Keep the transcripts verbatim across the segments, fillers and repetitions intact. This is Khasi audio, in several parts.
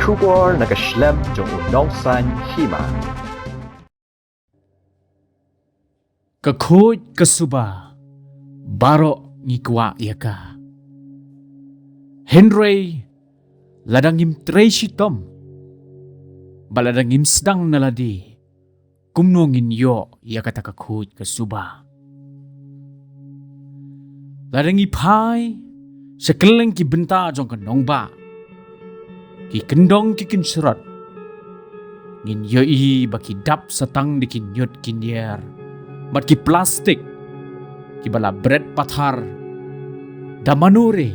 Khubor na ka shlem jong u nongsaiñ hima. Ka khuid ka suba, baroh ngi kwah ïa ka. Hynrei lada ngim trei shitom, bad lada ngim sdang na lade, kumno ngin ïoh ïa kata ka khuid ka suba? Lada ngi phai sha kylleng ki bynta jong ka nongbah, ki kyndong ki kynshrot, ngin ïohi ba ki dap satang da ki ñiut ki ñier bad ki plastik kiba la bret pathar da mano re.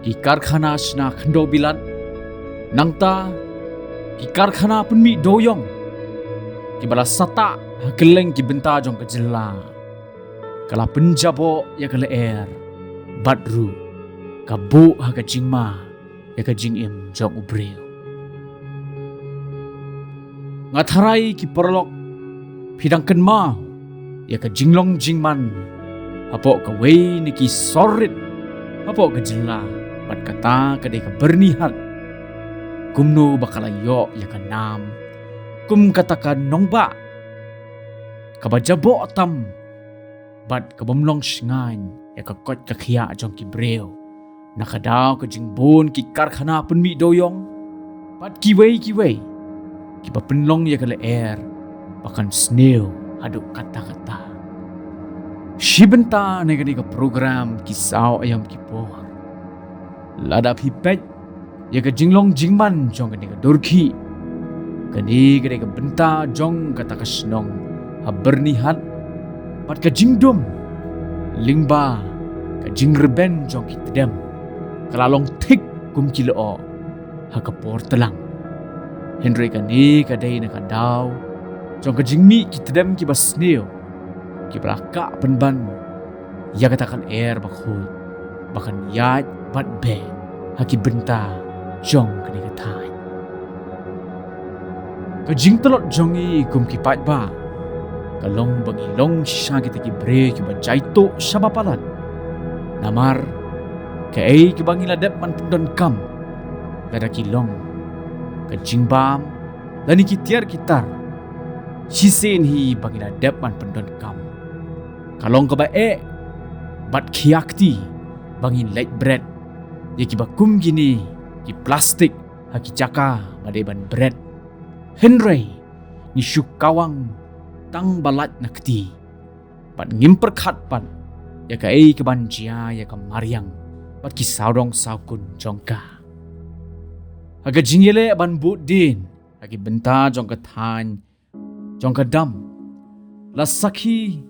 Ki karkhana shna khyndew bilat, nangta ki karkhana pynmih dewiong kiba la satah ha kylleng ki bynta jong ka jylla, ka la pynjaboh ïa ka lyer, bad ruh ka buh ha ka jingma ïa ka jingim jong u briew. Nga tharai ki paralok phi dang kynmaw ïa ka jinglong jingman hapoh kawei na ki sor rit hapoh ka jylla, bad kata ka dei ka Byrnihat. Kumno ba ka la ïoh ïa ka nam kum kata ka nongbah kaba jaboh tam bad kabym long shngaiñ ïa ka koit ka khiah jong ki briew na ka daw ka jingbun ki karkhana pynmih dewiong bad kiwei kiwei kiba pynlong ïa ka lyer ba kan sniew haduh katta katta. Shi bynta na kane ka program Ki Saw Aïom Ki Por, lada phi peit ïa ka jinglong jingman jong kane ka dur khih, kane ka dei ka bynta jong kata ka shnong ha Byrnihat, bad ka jingdum lyngba ka jingrben jong ki tdem ka la long thik kum ki lyoh ha ka por tlang. Hynrei kane ka dei na ka daw jong ka jingmih ki tdem kiba sniew kiba la kah pynban ïa kata ka lyer bakhuid ba kan ïaid bad beh ha ki bynta jong kane ka thaiñ. Ka jingtlot jong ngi kum ki paidbah ka long ba ngi long shisha kita ki briew kiba jaituh shaba palat. Namar kaei kaba ngi la dep ban pyndonkam, lada ki long ka jingbam lane ki tiar ki tar, shisien hi ba ngi la dep ban pyndonkam. Ka long kaba eh bad khia kti ba ngin leit bret ïa kiba kum kine ki plastik ha ki jaka ba dei ban bret. Hynrei ngi shu kawang tang ba lait na kti bad ngim pyrkhat pat ïa kaei kaban jia ïa ka mariang bad ki sawdong sawkun jong ka. Ha ka jingïaleh ban bud dien ha ki bynta jong ka thaiñ jong ka dam, la sakhi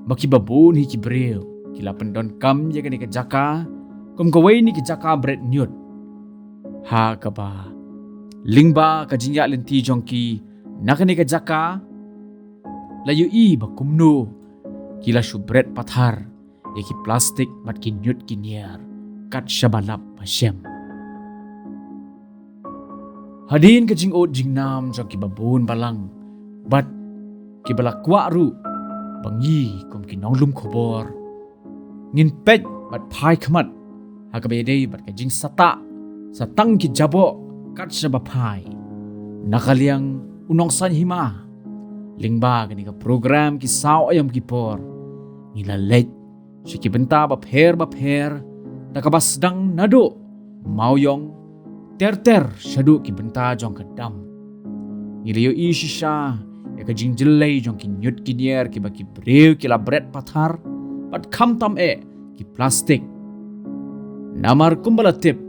ba kiba bun hi ki briew ki la pyndonkam ïa kane ka jaka kum kawei na ki jaka bret ñiut, ha kaba lyngba ka jingïaid lynti jong ki na kane ka jaka, la ïohi ba kumno ki la shu bret pathar ïa ki plastik bad ki ñiut ki ñier kat shaba lap ba shem. Hadien ka jingud jingnam jong kiba bun balang bad kiba la kwah ruh ba ngi kum ki nonglum khubor ngin peit bad phai khmat ha kaba ïadei bad ka jingsatah satang ki jaboh kat shaba phai na ka liang u nongsaiñ hima. Lyngba kane ka program Ki Saw Aïom Ki Por, ngi la leit sha ki bynta bapher bapher, da kaba sdang naduh Mawïong ter ter shaduh ki bynta jong ka dam. Ngi la ïohi shisha ïa ka jingjyllei jong ki ñiut ki ñier kiba ki briew ki la bret pathar bad khamtam eh ki plastik. Namar kumba la tip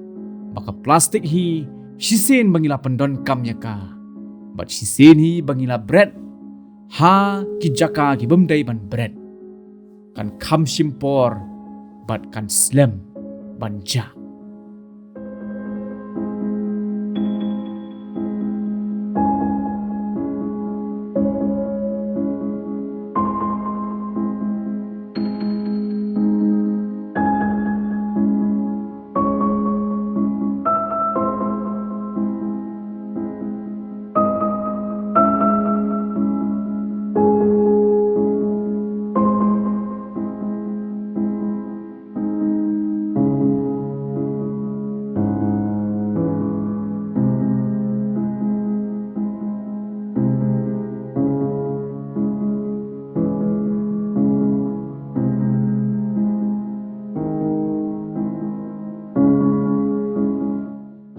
ba ka plastik hi shisien ba ngi la pyndonkam ïa ka bad shisien hi ba ngi la bret ha ki jaka ki bym dei ban bret, kan kham shim por bad kan slem ban jah.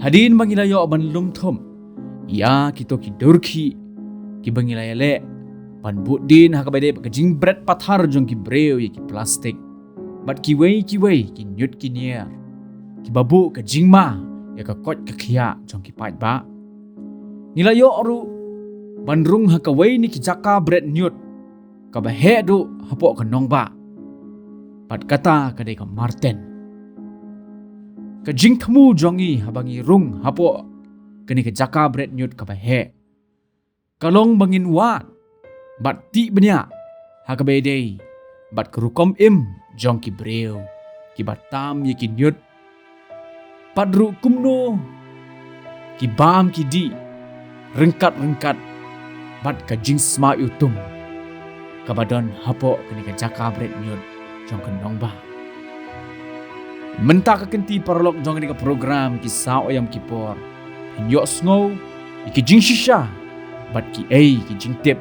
Hadien ba ngi la ïoh ban lum thum ïa kito ki dur khih kiba ngi la ïaleh ban bud dien ha kaba dei ka jingbret pathar jong ki briew ïa ki plastik bad kiwei kiwei ki ñiut ki ñier kiba buh ka jingma ïa ka koit ka khiah jong ki paidbah. Ngi la ïoh ruh ban rung ha kawei na ki jaka bret ñiut kaba heh duh hapoh ka nongbah, bad kata ka dei ka marten. Ka jingthmu jong ngi haba ngi rung hapoh kane ka jaka bret ñiut kaba heh ka long ba ngin wad bad tih bniah ha kaba ïadei bad ka rukom im jong ki briew kiba tam ïa ki ñiut, bad ruh kumno ki bam ki dih ryngkat ryngkat bad ka jingsma ïutum kaba don hapoh kane ka jaka bret ñiut jong ka nongbah. Mynta ka kynti paralok jong kane ka program Ki Saw Aïom Ki Por, phin ïohsngew ïa ki jingshisha bad kiei ki jingtip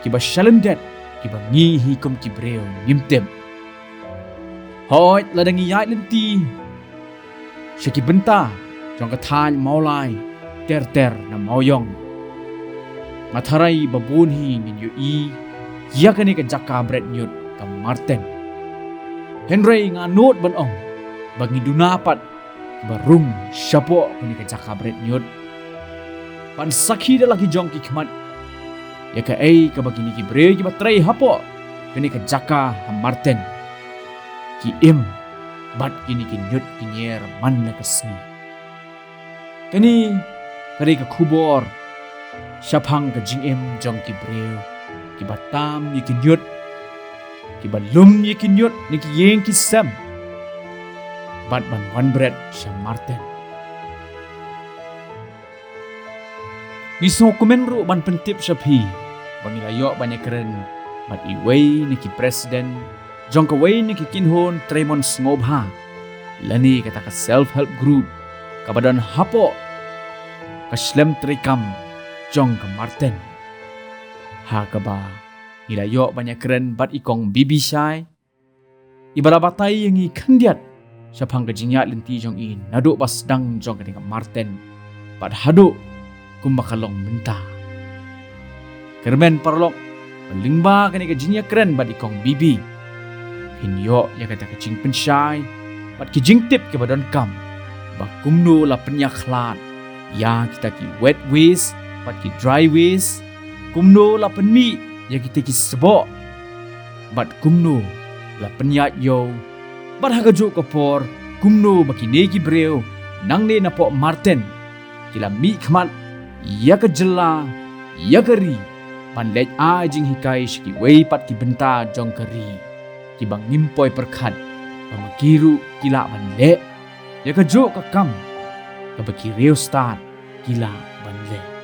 kiba shalyndet kiba ngi hi kum ki briew ngim tip. Hooid, lada ngi ïaid lynti sha ki bynta jong ka thaiñ Mawlai ter ter na Mawiong, nga tharai ba bun hi ngin ïohi ïa kane ka jaka bret ñiut ka marten. Hynrei nga nud ban ong ba ngi duna pat ba rung shapoh kane ka jaka bret ñiut ban sakhi da la ki jong ki khmat ïa kaei kaba kine ki briew kiba trei hapoh kane ka jaka ha marten ki im bad kine ki ñiut ki ñier man la ka sngi. Kane ka dei ka khubor shaphang ka jingim jong ki briew kiba tam ïa ki ñiut, kiba lum ïa ki ñiut na ki ïing ki sem bad ban wan bret sha marten. Ngi sngewkmen ruh ban pyntip sha phi ba ngi la ïoh ban ïakren bad iwei na ki president jong kawei na ki kynhun treimon sngewbha lane kata ka self help group kaba don hapoh ka shlem treikam jong ka marten, ha kaba ngi la ïoh ban ïakren bad i Kong Bibi Shai, iba la batai ïa ngi khyndiat shaphang ka jingïaid lynti jong i naduh ba sdang jong kane ka marten bad haduh kumba ka long mynta. Kyrmen paralok, lyngba kane ka jingïakren bad i Kong Bibi, phin ïoh ïa kata ka jingpynshai bad ki jingtip kiba donkam ba kumno la pynïakhlad ïa kita ki wet waste bad ki dry waste, kumno la pynmih ïa kita ki sboh bad kumno la pynïaid ïew, bad ha kajuh ka por kumno ba kine ki briew nangne napoh marten ki la mih khmat ïa ka jylla, ïa ka ri, ban leit ai jinghikai sha kiwei pat ki bynta jong ka ri kiba ngim poi pyrkhat ba ma ki ruh ki lah ban leh ïa kajuh ka kam kaba ki riewstad ki lah ban leh.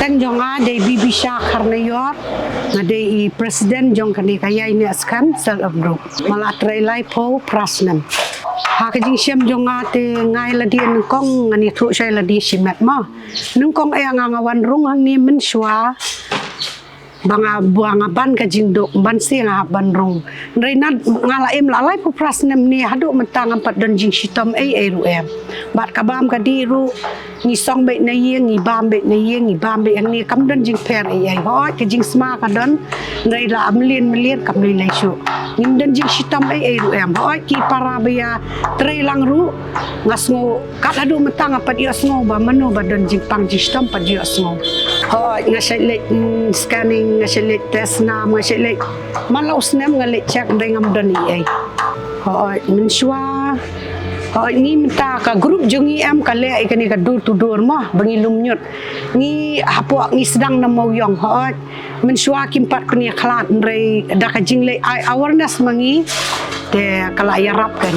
Jong nga dei Bibisha Kharnaior, nga dei i president jong kane ka Ïainehskhem Self Help Group. Nga la trei laiphew phra snem. Ha ka jingshem jong nga te nga ïa lade nyngkong ngan ïathuh sha ïa lade shimet mo. Nyngkong eh nga nga wan rung hangne mynshuwa ba nga, ba nga ban ka jingduk, ban sien nga hap ban rung. Hynrei nga la im la laiphew phra snem ne haduh mynta ngam pat don jingshitom ei ei ruh em. Bad ka bam ka dih ruh, ngi song beit na ïing, ngi bam beit na ïing, ngi bam beit hangne, kam don jingpher ei ei. Hooid ka jingsma ka don, hynrei la mlien mlien kam lei lei shuh. Ngim don jingshitom ei ei ruh em. Hooid ki para ba ïa trei lang ruh, nga sngew kat haduh mynta nga pat ïohsngew ba mano ba don jingpang jingshitom pat ïohsngew. Hooid nga shait leit, mm, scanning, nga shait leit test nam, nga shait leit man la u snem nga leit check hynrei ngam don ei ei. Hooid mynshuwa, hooid ngi mynta ka group jong ngi em ka leh ïa kane ka door to door mo ba ngi lum ñiut. Ngi hapoh ngi sdang na Mawïong, hooid. Mynshuwa kim pat pynïakhlad hynrei da ka jingleit ai awareness ma ngi te ka la ïarap kan.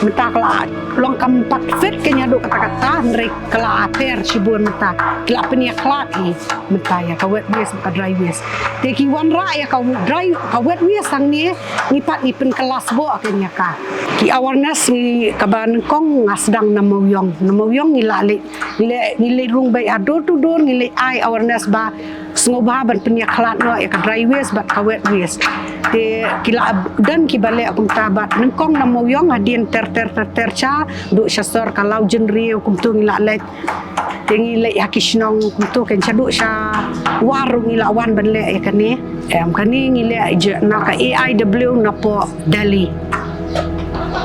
Mynta ka la long kam pat fit kan ïa duk kata kata hynrei ka la pher shibun mynta. Ki la pynïakhlad hi mynta ïa ka wet waste ka dry waste. Te ki wanrah ïa ka dry, ka wet waste hangne ngi pat ngi pynkylla sboh kan ïa ka. Ki awareness ngi kaba nyngkong nga sdang na Mawïong. Na Mawïong ngi la leit, ngi leit, ngi leit rung beit ha door to door, ngi leit ai awareness ba sngewbha ban pynïakhlad noh ïa ka dry waste bad ka wet waste. Te ki la don kiba leh kumta bad nyngkong na Mawïong hadien ter ter ter ter sha duh sha sor ka Lawjynriew kumtu ngi la leit. Te ngi leit ha ki shnong kumtu kan sha duh sha War ruh ngi la wan ban leh ïa kane. Em, kane ngi leh na ka A I W napoh Delhi.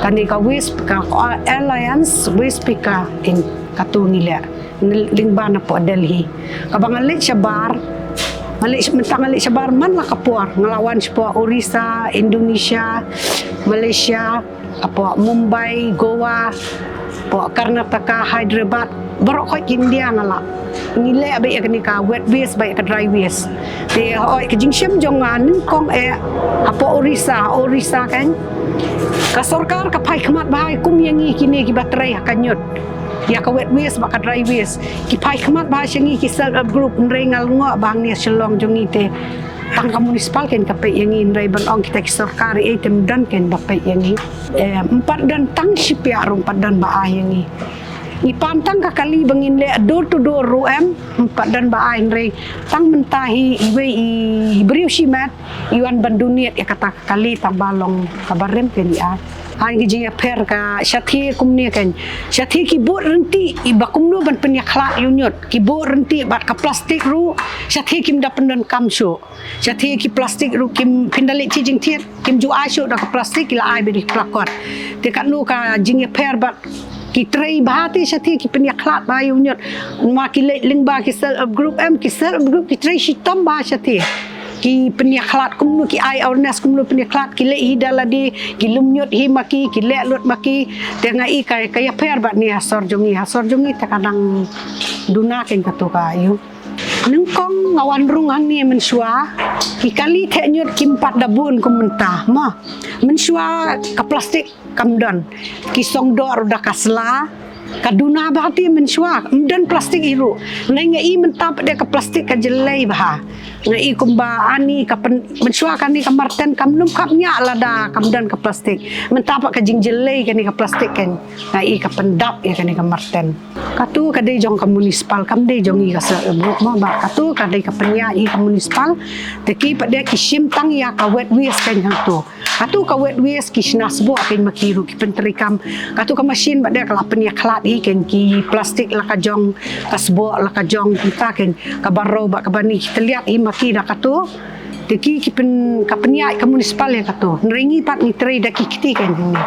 Kane ka waste, ka Alliance Waste Picker, kan katu ngi leh. Lyngba napoh Delhi. Kaba nga leit shabar, nga leit mynta nga leit shabar man la ka por, nga la wan shapoh Orissa, Indonesia, Malaysia, hapoh Mumbai, Goa, hapoh Karnataka, Hyderabad, baroh khoit India nga la. Ngi leh beit ïa kane ka wet waste bad ïa ka dry waste. Te hooid ka jingshem jong nga nyngkong eh hapoh Orissa, Orissa kan. Ka sorkar ka phai khmat bha ïa kum ïa ngi kine kiba trei ha ka ñiut. Ïa ka wet waste bad ka dry waste. Ki phai khmat bha sha ngi ki self help group hynrei nga lyngngoh ba hangne Shillong jong ngi te tang ka municipal kan ka peit ïa ngi hynrei ban ong kita ki sorkar ei te ym don kan ba peit ïa ngi. Em, ym pat don tang shiphiah ruh ym pat don ba ai ïa ngi. Ngi pan tang ka kali ba ngin leh door to door ruh em, ym pat don ba ai hynrei tang mynta hi iwei i briew shimet i wan ban donate ïa kata ka kali tang ba long kaba rim kan i ai. Hynrei ki jingïapher ka shathie kumne kan. Shathie ki bud ryntih i ba kumno ban pynïakhlad ïa u ñiut. Ki bud ryntih bad ka plastik ruh shathie kim da pyndonkam shuh. Shathie ki plastik ruh kim, phin da leit shi jingthied kim ju ai shuh da ka plastik ki la ai beit da ki plakot. Te katno ka jingïapher bad ki trei bha te shathie ki pynïakhlad bha ïa u ñiut. Ma ki leit lyngba ki self help group em, ki self help group ki trei shitom bha shathie. Ki pynïakhlad kumno ki ai awareness kumno pynïakhlad ki leit hi da lade ki lum ñiut hi ma ki, ki leh lut ma ki. Te nga i ka, ka ïapher bad ne ha sor jong ngi, ha sor jong ngi te ka dang duna kan katu ka ïa u. Nyngkong nga wan rung hangne mynshuwa ki kali theh ñiut kim pat da bun kum mynta mo. Mynshuwa ka plastik kam don. Ki song doh ruh da ka sla. Ka duna bha te mynshuwa ym don plastik hi ruh. Nga i mynta pat de ka plastik ka jyllei bha. Nga i kumba ani ka pyn, mynshuwa kane ka marten kam nym khap ñiah lada kam don ka plastik. Mynta pat ka jingjyllei kane ka plastik kan. Nga i ka pyndap ïa kane ka marten. Katu ka dei jong ka municipal kam dei jong i ka self help group mo ba katu ka dei ka pynïaid i ka municipal. Te ki pat de ki shim tang ïa ka wet waste kan hangtu. Katu ka wet waste ki shna sboh kan ma ki ruh ki pyntreikam. Katu ka machine pat de ka la pynïakhlad i kan ki plastik la ka jong ka sboh la ka jong kita kan ka baroh ba ka bani ki tylliat i ma ki da katu. Te ki ki pyn, ka pynïaid ka municipal ïa katu. Hynrei ngi pat ngi trei da ki kti kan hangne.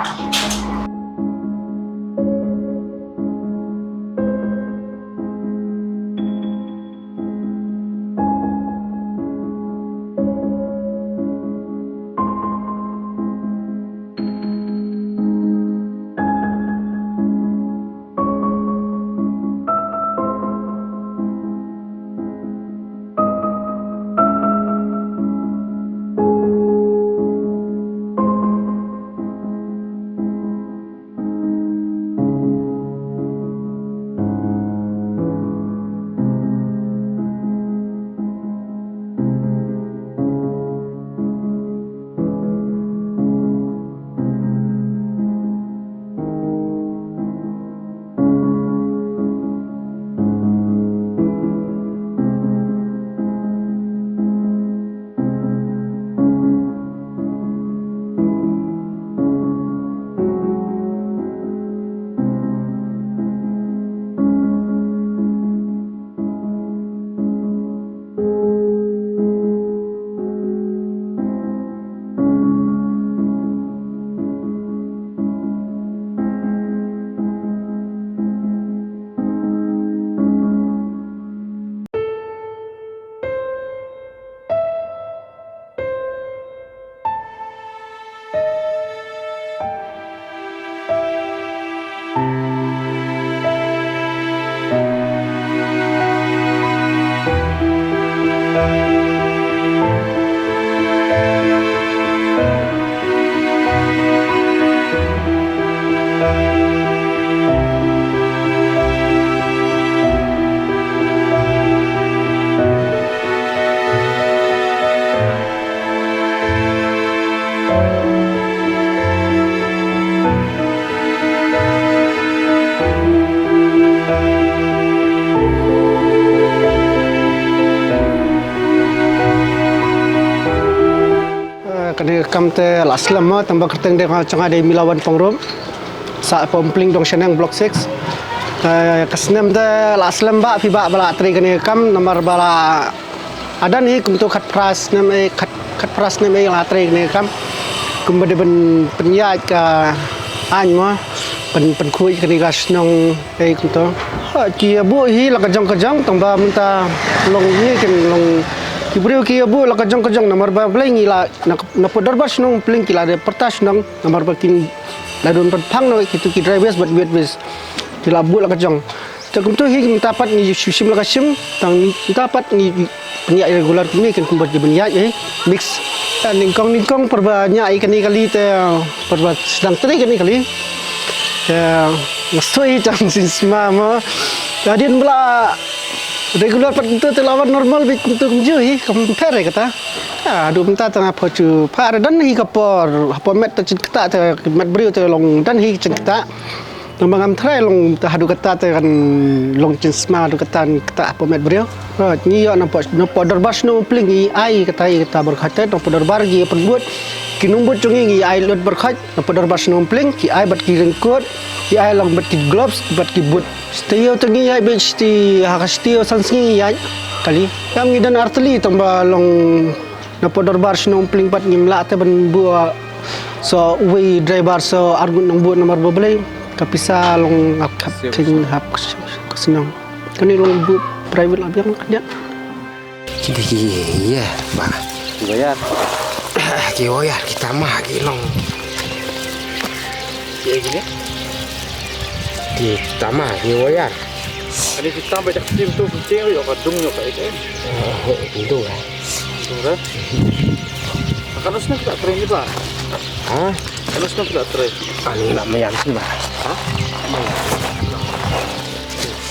Kam te la slem mo, tang ba kyrteng de nga chong de Milawan Pangrum. Sa Pom Pling Dong Shaneng Block six. Eh, ka snem te la slem ba phi ba ba la trei kane ka kam namar ba la adan hi kumto khat phra snem eh khat khat phra snem eh la trei kane ka kam. Kumba de ban pynïaid ka aiñ mo, pyn pynkhuid kane ka shnong eh kumto. Ha, ki ïa buh hi la ka jong ka jong tang ba mynta long hi kin long ki briew ki ïa buh la ka jong ka jong namar ba Blei ngi la na, na pud dorbar shnong Pling ki la de pyrta shnong namar ba kin la don pynphang noh kitu ki dry waste bad wet waste. Ki la buh la ka jong. Te kumtu hi mynta pat ngi shu shim la ka shim tang mynta pat ngi pynïaid regular kumne kin kumba ki pynïaid eh mix. Te nyngkong nyngkong pyrba ñiah ïa kane kali te pyrba sdang trei kane kali. Te nga soi tang shisha mo. Te hadien ba la regular pat kumtu te la wan normal beit kumtu kumjuh hi kam pher ïa kata. Ah, haduh mynta tang hapoh chu pha da don hi ka por, hapoh met ta chin kata te met briew te long don hi chin kata. Tang ba ngam tharai long ta haduh kata te kan long chin sma haduh kata kata hapoh met briew. Right, ngi ïoh na pud na pud dorbar shnong Pling ngi ai kata ïa kata barkhot te na pud dorbar ki pynbud ki nongbud jong ngi ngi ai lut barkhot na pud dorbar shnong Pling ki ai bad ki ryngkut ki ai long bad ki gloves bad ki boot. Shtei ïoh te ngi ïaid beit shtei ha ka shtei ïoh san sngi ngi ïaid kali. Kam ngi don artylli tang ba long na pud dorbar shnong Pling pat ngim lah te ban buh so uwei driver so arngut nongbud namar ba Blei ka pisa long hap hap king hap ka shnong. Kane long buh private lah biang ka dia. Ki dei ki ïa ba. Ki wayar. Ki wayar ki tama ki long. Ki ïa ki ne? Ki tama ki wayar. Kane ki tama jak tim tu ki ïa ka dung ïa ka ïa. Oh, itu lah. Itu lah. Kan usna kita try ni ba. Ha? Kan usna kita try. Ani nak mayan sih ba. Ha? Mayan.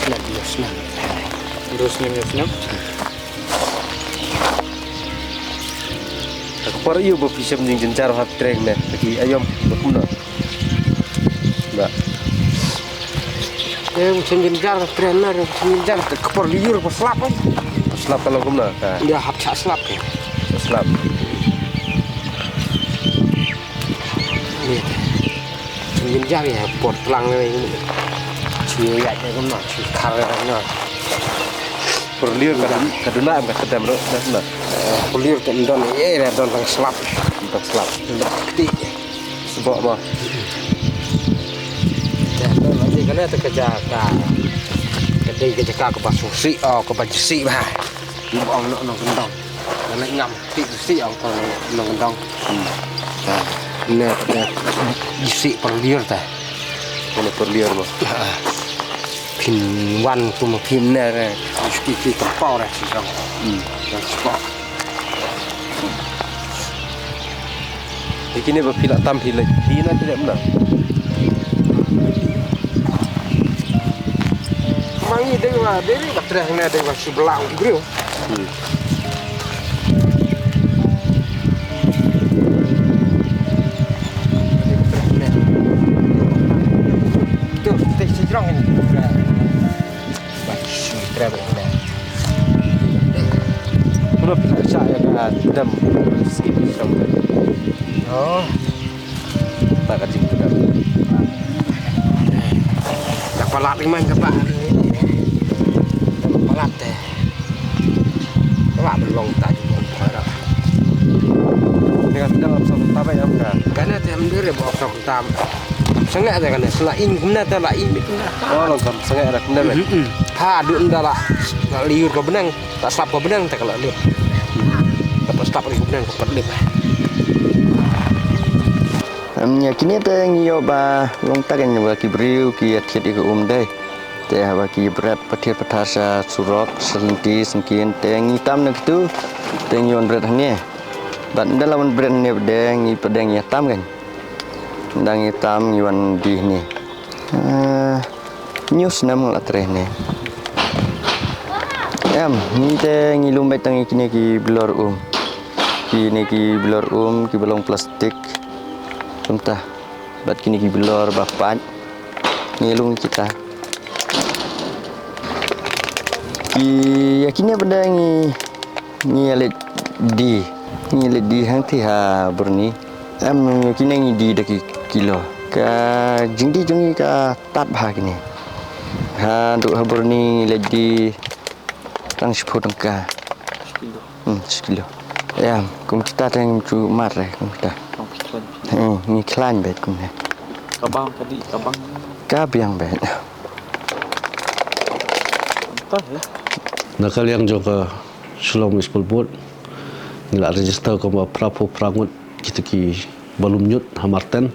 Snap, snap. Terus ni snap. Ka por ïa ba phi shem jynjar ha treng ne, ki aïom ba kumno. Ba. Em shem jynjar ha treng ne, shem jynjar ka por liur ba slap ai. Slap ka long kumno ka. Ïa hap cha slap ke. Slap. Ni. Shem jynjar ïa por tlang ne. Shu ïa ïa kumno, shu khar ne. Por liur ka duna em ka tedem ro na na. Por liur te don ïa ïa don tang slap. Tang slap. Ti. Sbok ba. Te don lagi kane te ka jaka. Ka dei ka jaka ka ba sngewsih oh ka ba jisih ba. Ong no no kendong. Kane ngam ti jisih ong ko no kendong. Ne ne jisih por liur te. Kane por liur ba. Phin wan tu ma phin ne re. Ki ki ka pau re si dong. Hmm. Yang spot. Ki ne ba phi la tam phi le. Phi na phi le mna. Mangi dei wa dei ba treh ne dei wa si belang griu. Hmm. Tu, tu sejrong ni. Ba, sejrong ni. Pura pura sa ya ka dam. Sejrong. Oh. Ta ka jingtdem. Ka palat ri man ka ba. Palat te. Ka ba long ta jingtdem. Ni ka tdem ap sa ta ba ya ka. Ka na te am dire ba sa ta. Sanga te ka na sala in kumna ta la in kumna. Oh long kam sanga ra kumna. Ha du nda la. La liur ka benang. Ta slap ka benang ta ka la liur. Ta pa slap ri ka benang ka pat liur. Em, ïa kine te ngi ïoh ba long tak ngi ba ki briew ki ïa thied ïa ka um dei. Te haba ki bret pathied pathar sa surok sa lynti syngkien te ngi tam na kitu te ngi wan bret hangne. Bad nda la wan bret hangne ba dei ngi pa dei ngi ïa tam kan. Nda ngi tam ngi wan di hangne. Ah, News nam la treh ne. Em, ngi te ngi lum beit tang kine ki bilor um. Kine ki bilor um ki ba long plastik. Kumta. Bad kine ki bilor ba pait. Ngi lum kita. Ki ya kine ba dang ngi ngi leit di. Ngi leit di hang ti ha Burni. Em, kine ngi die da ki kilo. Ka jingdie jong ngi ka tad bha kine. Haduh ha Burnie ngi leit die tang shiphew tyngka. Shi kilo. Hmm, shi kilo. Em, kum kita te ngim ju mad re, kum kita. Tang phi khlaiñ phi. Hmm, ngi khlaiñ beit kumne. Ka bang ka dih, ka bang. Ka biang beit. Anta he. Na ka liang jong ka Shillong Municipal Board, ngi la register kumba phra phew phra ngut kita kiba lum ñiut ha Marten,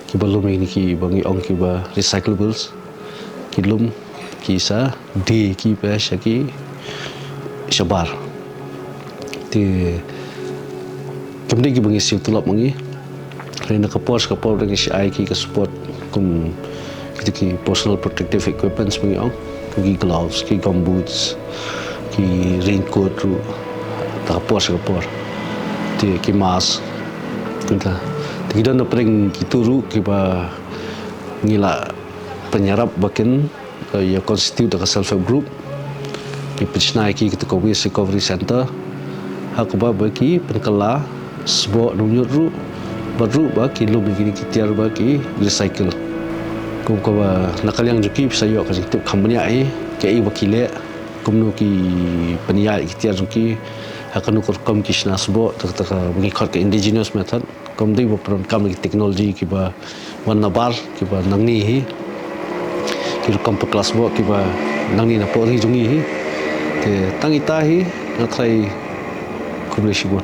kiba lum ïa kine kiba ngi ong kiba recyclables, ki lum, ki sa die ki pynïaid sha ki shabar. Te kim dei kiba ngi siew tulop ma ngi. Hynrei na ka por sha ka por ngi sa ai ki ka support kum kita ki personal protective equipments ba ngi ong, kum ki gloves, ki gumboots, ki raincoat ruh, na ka por sha ka por. Te ki mask, kumta. Te ki don na pdeng kito ruh kiba ngi la pynïarap ba kin, eh, ïa constitute da ka self help group. Ngi pynshna ïa ki kata ka waste recovery center ha kaba ba ki pynkylla sboh nongñiut ruh, bad ruh ba ki lum ïa kine ki tiar ba ki recycle. Kum kaba na ka liang jong ki phi sa ïoh ka jingtip kham bniah ïa kaei ba ki leh, kumno ki pynïaid ïa ki tiar jong ki, ha kano ka rukom ki shna sboh, kata ka ba ngi khot ka indigenous method. Kam dei ba pyndonkam ïa ki technology kiba wan nabar, kiba nangne hi. Ki rukom pynkylla sboh kiba nangne na pdeng ri jong ngi hi. Te tang ita hi, nga tharai khublei shibun.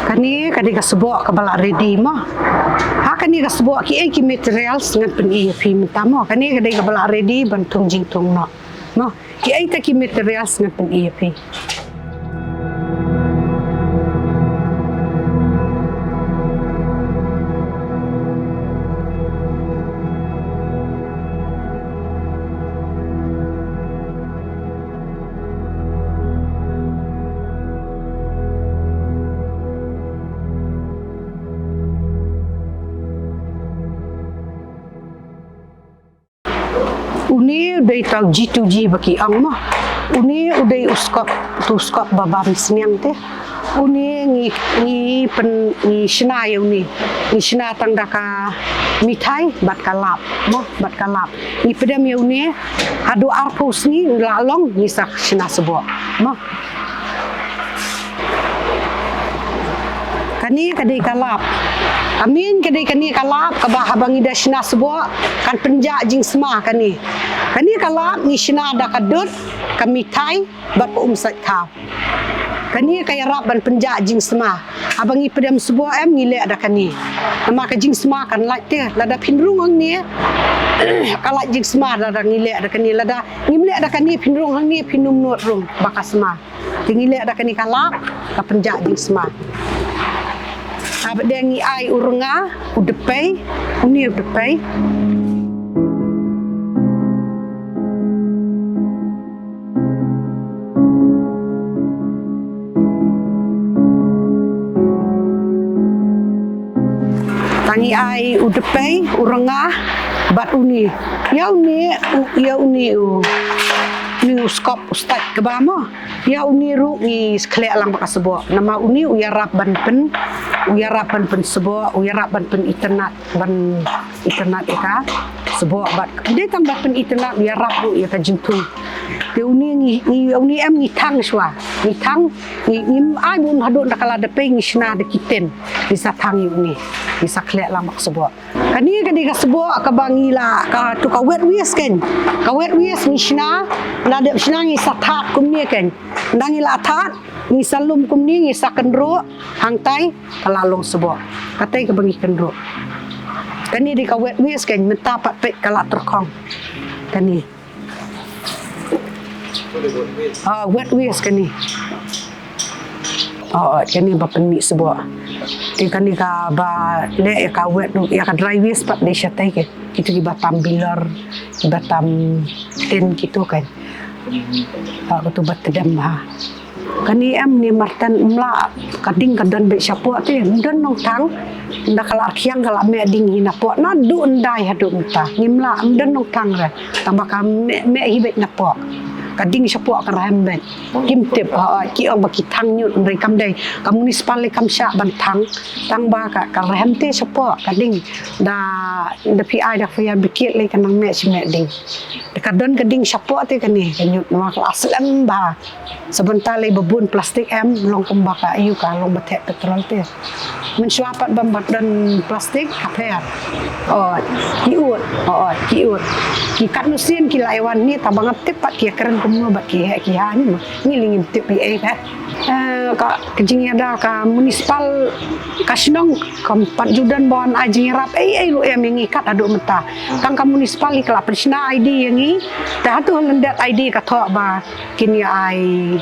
Kane ka dei ka sboh kaba la ready mo. Ha kane ka sboh kiei ki materials ngan pyni ïa phi mynta mo. Kane ka dei kaba la ready ban thung jingthung noh. Mo, kiei kita ki materials ngan pyni ïa phi. Une u dei uta u G two G ba ki ong mo. Une u dei u skop, utu u skop ba bam sniang te. Une ngi, ngi pyn, ngi shna ïa une. Ngi shna tang da ka mithai bad ka lap mo, bad ka lap. Ngi pdem ïa une haduh arphew sngi, la long ngi sa shna sboh mo. Kane ka dei ka lap. Ka mih ka dei kane ka lap kaba haba ngi da shna sboh kan pynjah jingsma kane. Kane ka lap ngi shna da ka dud, ka mithai bad ka um sait thaw. Kane ka ïarap ban pynjah jingsma. Haba ngi pdem sboh em ngi leh da kane. Namar ka jingsma kan lait te, lada phin rung hangne ka lait jingsma, lada ngi leh da kane, lada ngim leh da kane phin rung hangne phin ym nud rung ba ka sma. Te ngi leh da kane ka lap ka pynjah jingsma. Haba dang ngi ai u rnga, u dpei, une u dpei. Tang ngi ai u dpei, u rnga bad une. Ïa une, u, ïa une u, une u skop u stait kaba mo. Ïa une ruh ngi khleh lang bad ka sboh. Namar une u ïarap ban pyn, u ïarap ban pynsboh, u ïarap ban pynitynnad, ban itynnad ïa ka sboh bad. Dei tang ban pynitynnad, u ïarap ruh ïa ka jingthung. Te une ngi, ngi, une em ngi thang shuwa. Ngi thang, ngi, ngim ai bun haduh da ka la dpei, ngi shna da ki tin. Ngi sa thang ïa une. Ngi sa khleh lang bad ka sboh. Kane ka dei ka sboh kaba ngi la, katu ka wet waste kan. Ka wet waste ngi shna, la dep shna ngi sa thad kumne kan. Nda ngi la thad, ngi sa lum kumne, ngi sa kynruh, hangtai ka la long sboh. Katai kaba ngi kynruh. Kane dei ka wet waste kan, mynta pat peit ka la tyrkhong. Kane. Ah, wet waste kane. Oh, kane ba pynmih sboh. Te kane kaba leh ïa ka wet, ïa ka dry waste pat dei shatai kan. Kito kiba tam bilor, kiba tam tin kito kan. Ah, kito ba tdem ha. Kane em ne marten, ym lah, ka ding ka don beit shapoh te, ym don nongthang. Nda ka la rkhiang ka la meh ding hi napoh, naduh ndai haduh mynta. Ngim lah, ym don nongthang re. Tang ba ka meh, meh hi beit napoh. Ka ding shapoh ka rhem beit. Kim tip, ha, ki ong ba ki thang ñiut, hynrei kam dei. Ka municipal lei kam shah ban thang. Tang ba ka, ka rhem te shapoh, ka ding. Da, da phi ai da fire brigade lei ka nang meh shi meh ding. Da ka don ka ding shapoh te kane, ka ñiut namar ka la slem bha. Sa bynta lei ba bun plastik em, long kumba ka ïu ka long ba theh petrol te. Mynshuwa pat bym pat don plastik, ka pher. Oh, ki ud, oh, ki ud. Ki katno sien ki la ïa wan ne, tang ba ngam tip pat ki ïa kren kumno bad ki heh ki ha ne, ngi lei ngim tip ei ei pher. Eh, ka, ka jingïada ka municipal, ka shnong, kam pat ju don ba wan ai jingïarap ei ei ruh em ïa ngi kat haduh mynta. Tang ka municipal ka la pynshna I D ïa ngi, te hato ha lyndet I D ka thoh ba kin ïa ai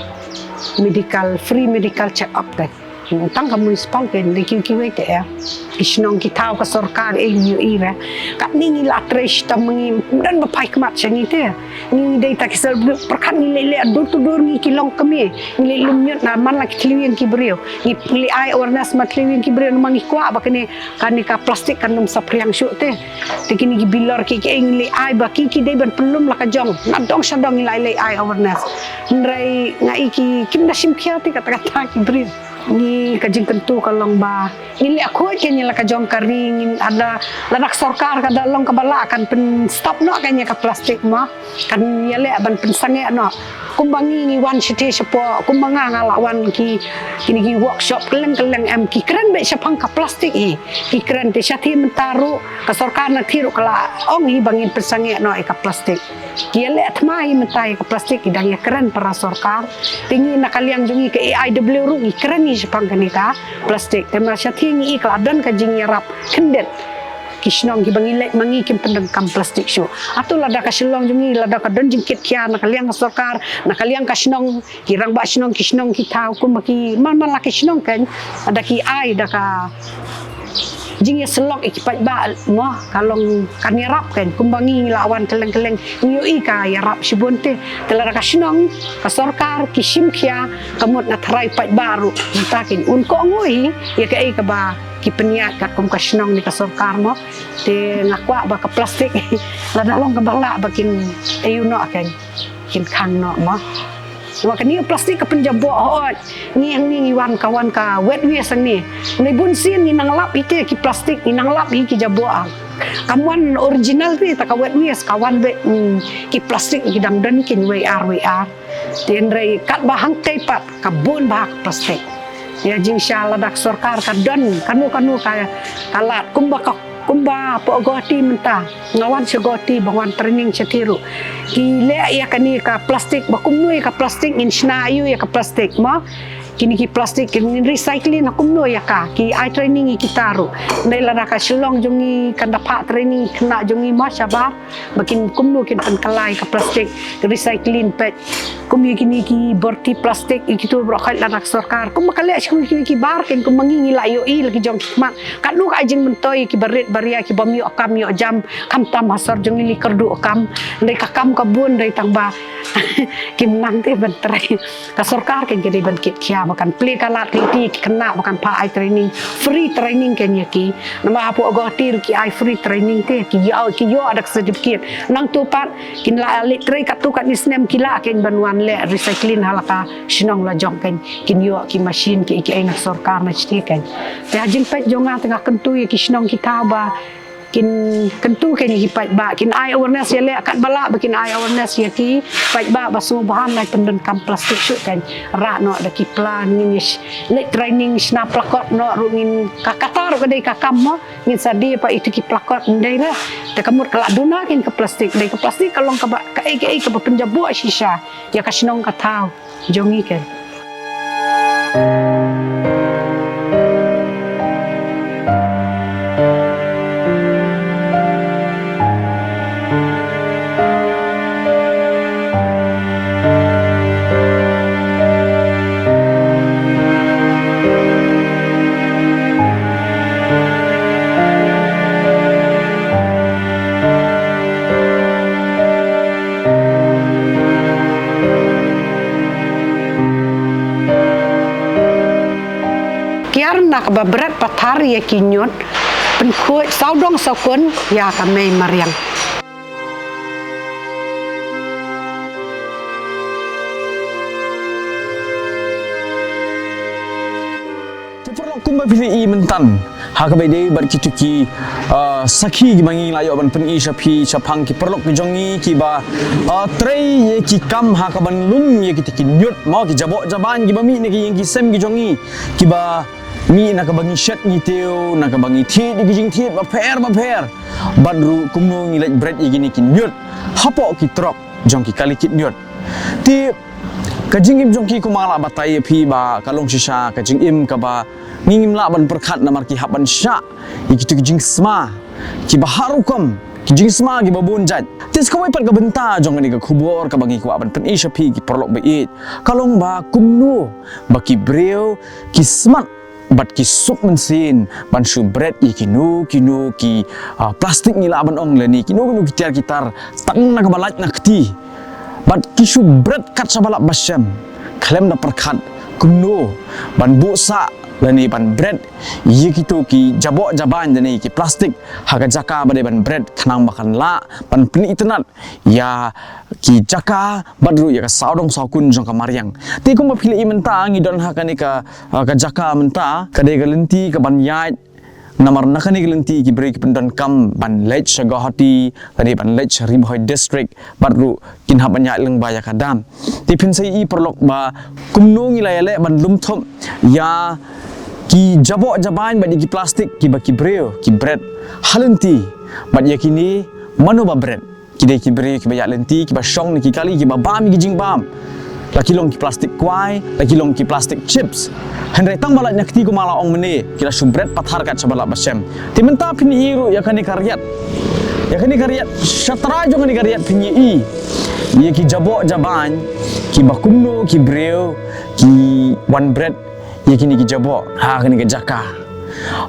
medical, free medical check up te. Tang ka municipal kan, da kiwei kiwei te, eh. Ki shnong ki thaw ka sorkar, eh, ngi ïohi re. Katne ngi la trei shitom ma ngi, ym don ba phai khmat sha ngi te. Ngi dei ta ki self group, pyrkhat ngi leh leh door to door ngi ki longkmie. Ngi leh lum ñiut na man la ki thliew ïing ki briew. Ngi leh ai awareness ma thliew ïing ki briew namar ngi kwah ba kane, kane ka plastik kan ym saphriang shuh te. Te kine ki bilor ki, ki ngi leh ai ba ki, ki dei ban pynlum la ka jong. Na dong sha dong ngi la leh ai awareness. Hynrei nga i ki kim da shim khia te kata kata ki briew. Ngi ka jingkyntu ka long ba ngi leh khuid kein ïa la ka jong ka ri, ngi lada, lada ka sorkar ka da long kaba lah kan pynstop noh kein ïa ka plastik mo. Kan ïaleh ban pynsangeh noh. Kumba ngi ngi wan shiti shapoh, kumba nga nga la wan ki, kine ki workshop kylleng kylleng em ki kren beit shaphang ka plastik hi. Ki kren te shathie mynta ruh, ka sorkar na thie ruh ka la ong hi ba ngin pynsangeh noh ïa ka plastik. Ki ïaleh thma hi mynta ïa ka plastik, ki dang ïakren para sorkar. Te ngi na ka liang jong ngi ka A I W ruh ngi kren hi shaphang kane ka plastik. Te ma shathie ngi i ka la don ka jingïarap khyndiat. Ki shnong kiba ngi leit ma ngi kim pyndonkam plastik shuh. Hato lada ka Shillong jong ngi, lada ka don jingkit khia na ka liang ka sorkar, na ka liang ka shnong, ki rangbah shnong, ki shnong ki thaw, kumba ki man man la ki shnong kein, lada ki ai da ka jingïasyllok ïa ki paidbah mo, ka long kan ïarap kein, kumba ngi la wan kylleng kylleng, ngi ïohi ka ïarap shibun te. Te lada ka shnong, ka sorkar, ki shim khia, ka mut na tharai paidbah ruh, mynta kein un kohnguh hi ïa kaei kaba ki pynïaid katkum ka shnong ne ka sorkar mo. Te nga kwah ba ka plastik lada long kaba lah ba kin ïoh noh kein, kin khang noh mo. Wa kane plastik ka pynjaboh hooid. Ngi hangne ngi wan ka wan ka wet waste hangne. Ngi bun sien ngi nang lap ite ki plastik, ngi nang lap hi ki jaboh. Kam wan original te ta ka wet waste, ka wan beit, mm, ki plastik ki dang don kin wei ar wei ar. Te hynrei katba hangtei pat ka bun bha ka plastik. Ïa jingshisha lada ka sorkar ka don kano kano ka, ka lad kumba ka, kumba hapoh Guwahati mynta. Nga wan sha Guwahati ba wan training shathie ruh. Ki leh ïa kane ka plastik, ba kumno ïa ka plastik, ngin shna aiu ïa ka plastik mo. Kine ki plastik ngin recycling ha kumno ïa ka. Ki ai training ïa kita ruh. Hynrei lada ka Shillong jong ngi kan da phah training khynnah jong ngi mo shabar. Ba kin kumno kin pynkylla ïa ka plastik, recycling peit. Kum ïa kine ki bor ti plastik, ïa kito baroh khoit lada ka sorkar. Kumba ka leh sha kine ki bar kein, kumba ngi ngi la ïohi la ki jong ki khmat. Katno ka ai jingmyntoi ïa ki barit baria, ki bym ïoh kam ïoh jam, khamtam ha sor jong ngi lei kyrduh kam. Hynrei ka kam ka bun, hynrei tang ba kim nang te ban trei. Ka sorkar kein ka dei ban kit khia ba kan plie ka lad ki, ki khynnah ba kan phah ai training, free training kein ïa ki. Namar hapoh Guwahati ruh ki ai free training te, ki ïoh, ki ïoh da ka certificate. Nangtu pat kin la leit trei katto katne snem ki lah kein ban wan leh recycling ha la ka shnong la jong kein, kin ïoh ki machine ki, ki ai na sorkar na shnong kein. Te ha jingpeit jong nga te nga kyntu ïa ki shnong ki thaw ba kin kyntu kein ïa ki paidbah, kin ai awareness ïaleh katba lah ba kin ai awareness ïa ki paidbah ba sngewbha ban pyndonkam plastik shuh kein. Rah noh da ki plan, ngin ïa sh-, leit training, shna placard noh ruh ngin, ka kata ruh ka dei ka kam mo, ngin sa die pat ïa ki placard, ym dei re. Te ka mut ka la duna kein ka plastik, dei ka plastik ka long kaba kaei kaei kaba pynjaboh shisha ïa ka shnong ka thaw jong ngi kein. Kiar na kaba bret pathar ïa ki ñiut, pynkhuid sawdong sawkun ïa ka mei mariang. Ki paralok, kumba phi la ïohi mynta, ha kaba ïadei bad kito ki, ah, sakhi kiba ngi la ïoh ban pyni sha phi shaphang ki paralok ki jong ngi kiba, ah, trei ïa ki kam ha kaban lum ïa kita ki ñiut mo, ki jaboh jaban kiba mih na ki ïing ki sem ki jong ngi, kiba mih na kaba ngi shet ngi tiew, na kaba ngi thied ïa ki jingthied bapher bapher. Bad ruh kumno ngi leit bret ïa kine ki ñiut hapoh ki trok jong ki kali kit ñiut. Te ka jingim jong ki, kumba la batai ïa phi ba ka long shisha ka jingim kaba ngi ngim lah ban pyrkhat namar ki hap ban shah ïa kito ki jingsma kiba har rukom, ki jingsma kiba bun jait. Te sa kawei pat ka bynta jong kane ka khubor kaba ngi kwah ban pyni sha phi ki paralok ba ïeit, ka long ba kumno ba ki briew ki smat bad ki suk mynsiem ban shu bret ïa kino kino ki, ah, plastik ngi lah ban ong lane kino kino ki tiar ki tar tang na kaba lait na kti. Bad ki shu bret kat shaba lap ba shem khlem da pyrkhat kumno ban buh sah lane ban bret ïa kito ki jaboh jaban lane ki plastik ha ka jaka ba dei ban bret khnang ba kan lah ban pynitynnad ïa ki jaka bad ruh ïa ka sawdong sawkun jong ka mariang. Te kumba phi la ïohi mynta ngi don ha kane ka, ah, ka jaka mynta, ka dei ka lynti kaban ïaid. Namar na kane ka lynti ki briew ki pyndonkam ban leit sha Guwahati, lane ban leit sha Ri Bhoi District, bad ruh kin hap ban ïaid lyngba ïa ka dam. Te phin sa ïohi paralok ba kumno ngi la ïaleh ban lum thup ïa ki jaboh jaban bad ïa ki plastik kiba ki briew ki bret ha lynti, bad ïa kine mano ba bret? Ki dei ki briew kiba ïaid lynti, kiba shong na ki kali, kiba bam ïa ki jingbam. La ki long ki plastik kwai, la ki long ki plastik chips. Hynrei tang ba lait na kti kumba la ong mynne, ki la shu bret pathar kat shaba lap ba shem. Te mynta phin ïohi ruh ïa kane ka riat. Ïa kane ka riat, shatrai jong kane ka riat phin ïohi ïa ki jaboh jaban kiba kumno ki briew ki wan bret ïa kine ki jaboh ha kane ka jaka.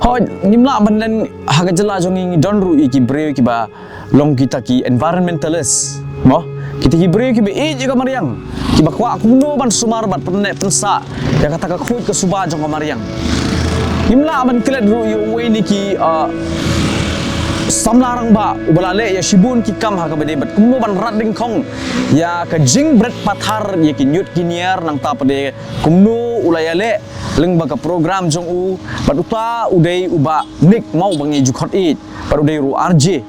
Hooid, ngim lah ban len, ha ka jylla jong ngi ngi don ruh ïa ki briew kiba long kita ki environmentalist mo, kita ki briew kiba ïeit ïa ka mariang, kiba kwah kumno ban sumar bad pynneh pynsah ïa kata ka khuid ka suba jong ka mariang. Ngim lah ban klet ruh ïa uwei na ki, ah, samla rangbah uba la leh ïa shibun ki kam ha kaba dei bad kumno ban rat dyngkhong ïa ka jingbret pathar ïa ki ñiut ki ñiar, nangta pat de kumno u la ïaleh lyngba ka program jong u, bad uta u dei u Bah Nick mo, uba ngi ju khot ïeit, bad u dei ruh u R J.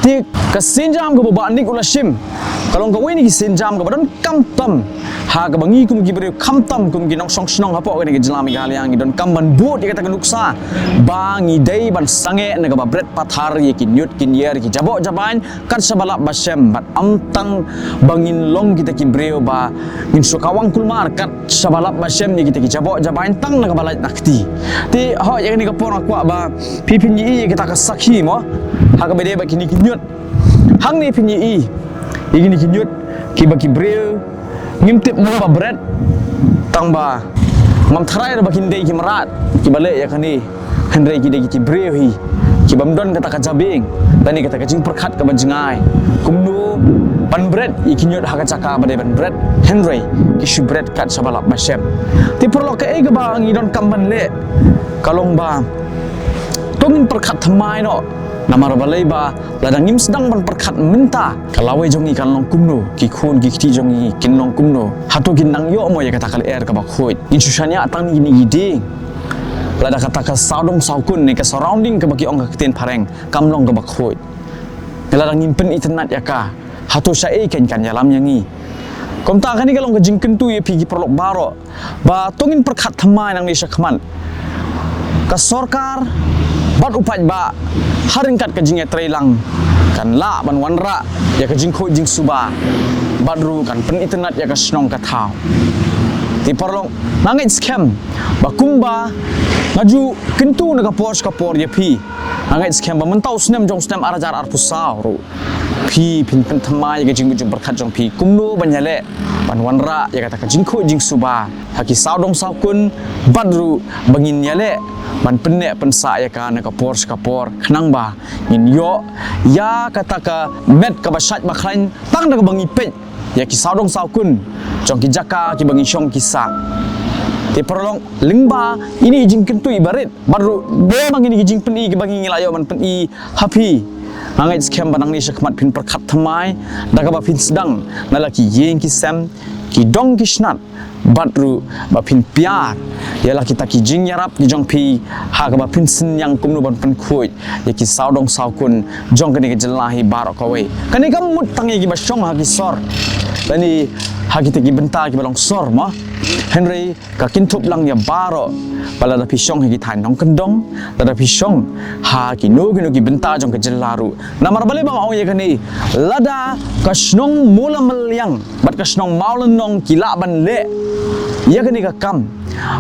Te ka sienjam kaba u Bah Nick u la shim ka long kawei na ki sienjam kaba donkam tam ha kaba ngi kum ki briew, khamtam kum ki nongshong shnong hapoh kane ka jylla Meghalaya ngi donkam ban bud ïa kata ka nuksa ba ngi dei ban sangeh na kaba bret pathar ïa ki ñiut ki ñiar, ki jaboh jaban kat shaba lap ba shem, bad ym tang ba ngin long kita ki briew ba ngin shu kawang kulmar kat shaba lap ba shem ïa kita ki jaboh jaban tang na kaba lait na kti. Te hooid, ïa kane ka por nga kwah ba phi phin ïohi ïa kita ka sakhi mo, ha kaba dei bad kine ki ñiut. Hangne phin ïohi ïa kine ki ñiut kiba ki briew ngim tip mo ba bret, tang ba ngam tharai ruh ba kin dei ki mrad kiba leh ïa kane. Hynrei ki dei ki briew hi kibym don kata ka jabieng lane kata ka jingpyrkhat kaba jngai kumno ban bret ïa ki ñiut ha ka jaka ba dei ban bret, hynrei ki shu bret kat shaba lap ba shem. Te paralok, kaei kaba ngi donkam ban leh ka long ba to ngin pyrkhat thymmai noh, namar balei ba lada ngim sdang ban pyrkhat mynta, ka lawei jong ngi kan long kumno, ki khun ki kti jong ngi kin long kumno? Hato kin nang ïoh mo ïa kata ka lyer kaba khuid? Ngin shu shaniah tang na kine ki dieng, Lada kata ka sawdong sawkun ne ka surrounding kaba ki ong ka ktien phareng kam long kaba khuid, lada ngim pynitynnad ïa ka, hato shaei kan kan ïalam ïa ngi? Kumta kane ka long ka jingkyntu ïa phi ki paralok baroh, ba to ngin pyrkhat thymmai nangne shakhmat. Ka sorkar bad u paidbah ha ryngkat ka jingïatreilang kan lah ban wanrah ïa ka jingkhuid jingsuba bad ruh kan pynitynnad ïa ka shnong ka thaw. Te paralok, nga ngeit skhem ba kumba nga ju kyntu na ka por sha ka por ïa phi, nga ngeit skhem ba mynta u snem jong u snem ar hajar arphew saw ruh phi phin pynthymmai ïa ka jingmut jingpyrkhat jong phi kumno ban ïaleh ban wanrah ïa kata ka jingkhuid jingsuba ha ki sawdong sawkun bad ruh ba ngin ïaleh ban pynneh pynsah ïa ka na ka por sha ka por khnang ba ngin ïoh ïa kata ka met kaba shait ba khlaiñ tang da kaba ngi peit ïa ki sawdong sawkun jong ki jaka kiba ngi shong ki sah. Te paralok, lyngba ine i jingkyntu iba rit bad ruh ba ma ngin i ki jingpyni kiba ngi la ïoh ban pyni ha phi, nga ngeit skhem ba nangne shakhmat phin pyrkhat thymmai da kaba phin sdang na la ki ïing ki sem, ki dong ki snat bad ruh ba phin pynïar ïa la kita ki jingïarap ki jong phi ha kaba phin synñiang kumno ban pynkhuid ïa ki sawdong sawkun jong kane ka jylla hi baroh kawei. Kane kam mut tang ïa kiba shong ha ki sor lane ha kita ki bynta kiba long sor mo, hynrei ka kynthup lang ïa baroh ba lada phi shong ha ki thaiñ nongkyndong, lada phi shong ha kino kino ki bynta jong ka jylla ruh. Namar balei ba nga ong ïa kane? Lada ka shnong Mawlamyniang bad ka shnong Mawlynnong ki lah ban leh ïa kane ka kam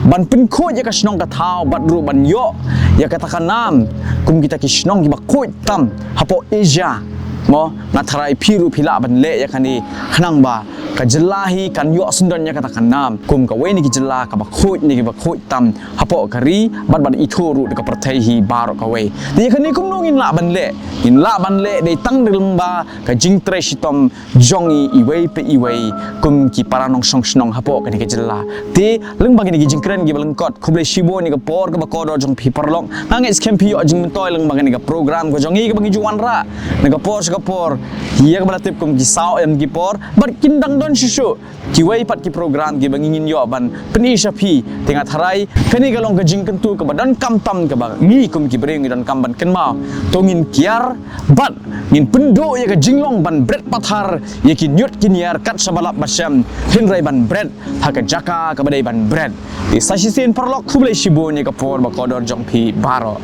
ban pynkhuid ïa ka shnong ka thaw bad ruh ban ïoh ïa kata ka nam kum kita ki shnong kiba khuid tam hapoh Asia mo, nga tharai phi ruh phi lah ban leh ïa kane khnang ba ka jylla hi kan ïoh syndon ïa kata ka nam kum kawei na ki jylla kaba khuid ne kiba khuid tam hapoh ka ri bad bad ithuh ruh da ka pyrthei hi baroh kawei. Te ïa kane kumno ngin lah ban leh? Ngin lah ban leh dei tang da lyngba ka jingtrei shitom jong i iwei pa iwei kum ki para nongshong shnong hapoh kane ka jylla. Te lyngba kine ki jingkren kiba lyngkot, khublei shibun ïa ka por kaba kordor jong phi paralok. Nga ngeit skhem phi ïoh jingmyntoi lyngba kane ka program ka jong i kaba ngi ju wanrah na ka por sha ka por ïa kaba la tip kum ki saw em ki por bad kin dang don shuh shuh kiwei pat ki program kiba ngi ngin ïoh ban pyni sha phi. Te nga tharai kane ka long ka jingkyntu kaba donkam tam kaba ngi kum ki briew ngi donkam ban kynmaw. To ngin kiar bad ngin pynduh ïa ka jinglong ban bret pathar ïa ki ñiut ki ñiar kat shaba lap ba shem, hynrei ban bret ha ka jaka kaba dei ban bret. Te sa shisien paralok, khublei shibun ïa ka por ba kordor jong phi baroh.